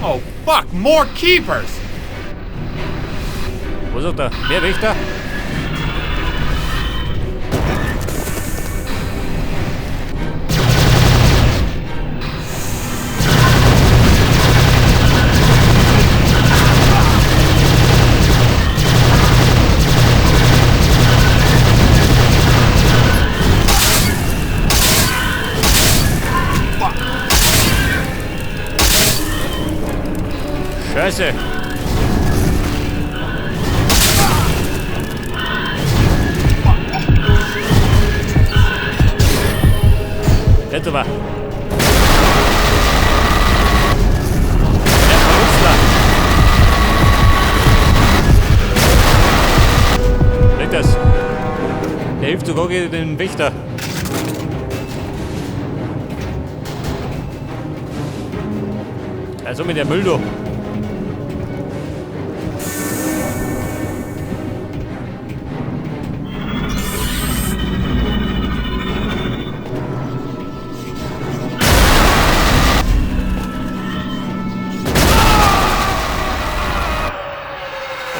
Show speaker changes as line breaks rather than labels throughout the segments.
Oh fuck, more keepers!
Was sagt er? Mehr Wächter? Scheiße! Jetzt aber. Der Verrüstler. Leg das. Der hilft sogar gegen den Wächter. Also mit der Müll, du.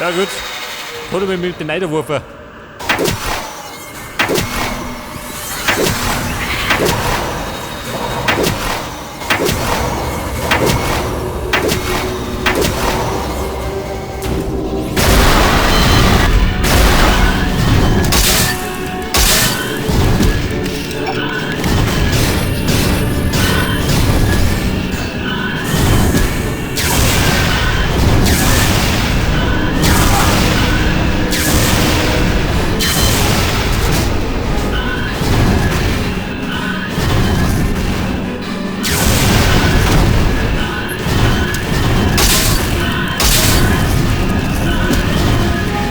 Ja gut, hol ich mich mit den Neiderwurfer.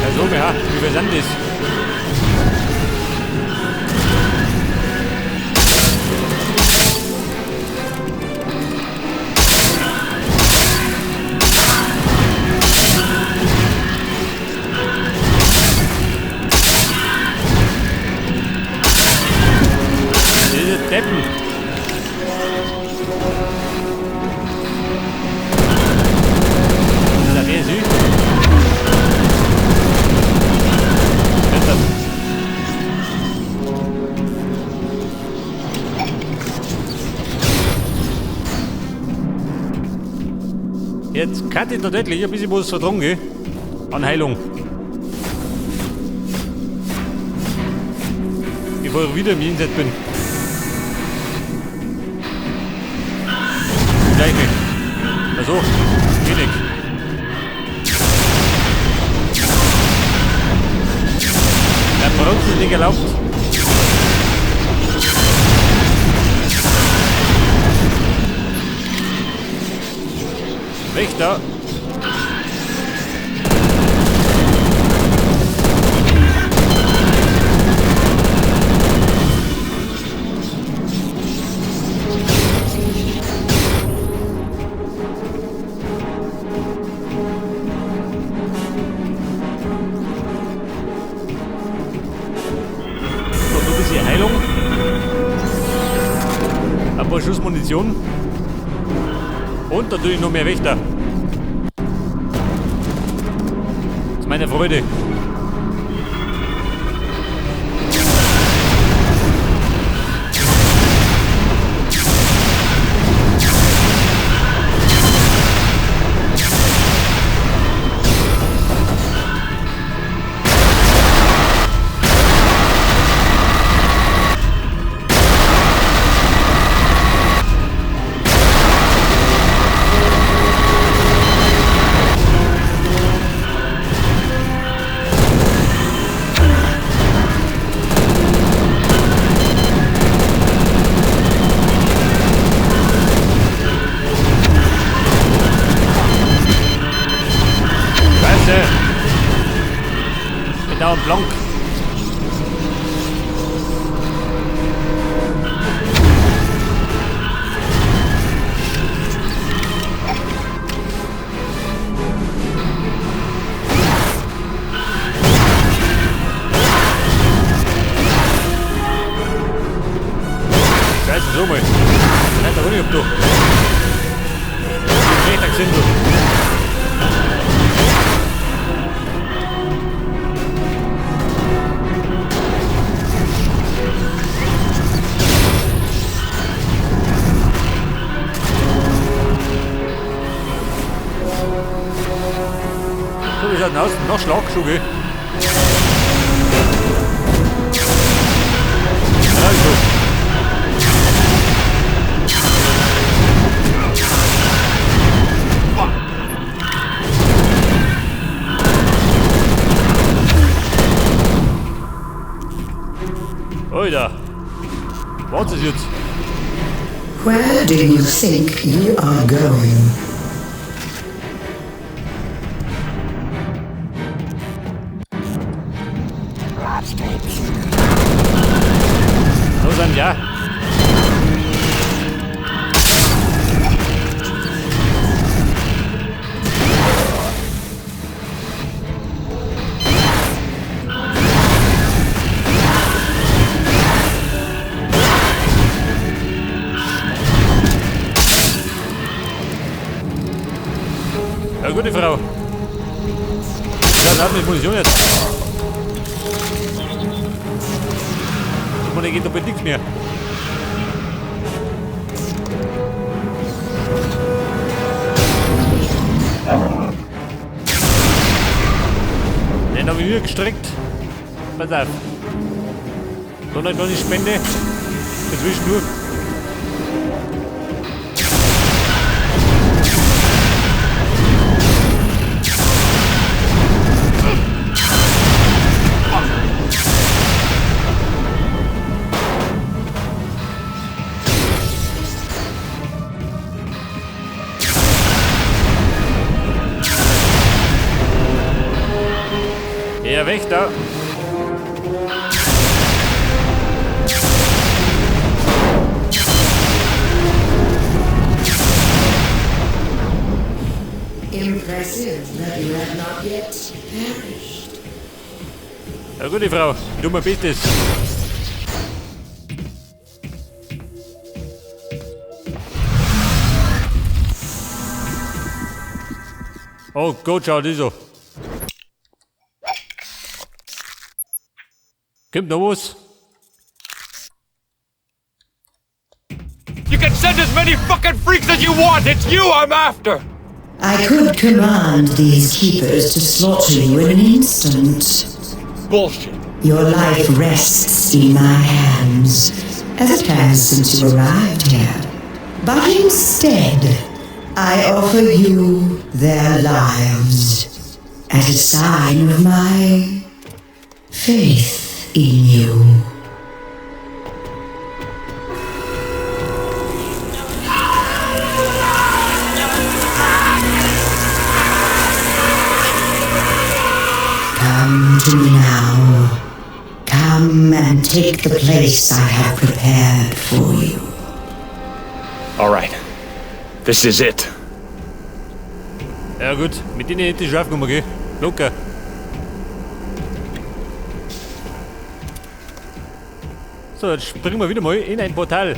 Ja, so, ja, wie viel sind das? Diese Deppen. Das ist ja süß. Jetzt kann ich tatsächlich ein bisschen was vertragen, gell? An Heilung. Bevor ich wieder im Jenseits bin. Gleich nicht. Also, wenig. Der Bronze ist nicht erlaubt. Wächter. So, noch ein bisschen Heilung. Ein paar Schuss Munition. Und natürlich noch mehr Wächter. Das ist meine Freude. Bin blank. Scheiße, so mal. Nein, da nicht, ob du. Gesindel. So, wie schaut denn aus? Noch Schlagschuh, gell? Also. Alter. Was ist jetzt?
Where do you think you are going?
Da sind ja. Ja, gute Frau. Ja, hat mit Munition jetzt. Ich meine, geht doppelt nichts mehr. Den habe ich mir gestreckt. Pass auf. Noch eine kleine Spende. Dazwischen Ja, weg da.
Impressive that you have not yet perished.
Ja, gute Frau, du mein Bestes. Oh Gott, schau das so. Kommt noch was?
You can send as many fucking freaks as you want! It's you I'm after!
I could command these keepers to slaughter you in an instant.
Bullshit.
Your life rests in my hands, as it has since you arrived here. But instead, I offer you their lives as a sign of my faith in you. Come to me now. Come and take the place I have prepared for you.
All right. This is it.
Ja gut, mit denen hätte ich scharf genommen, gell? Locker. So, jetzt springen wir wieder mal in ein Portal.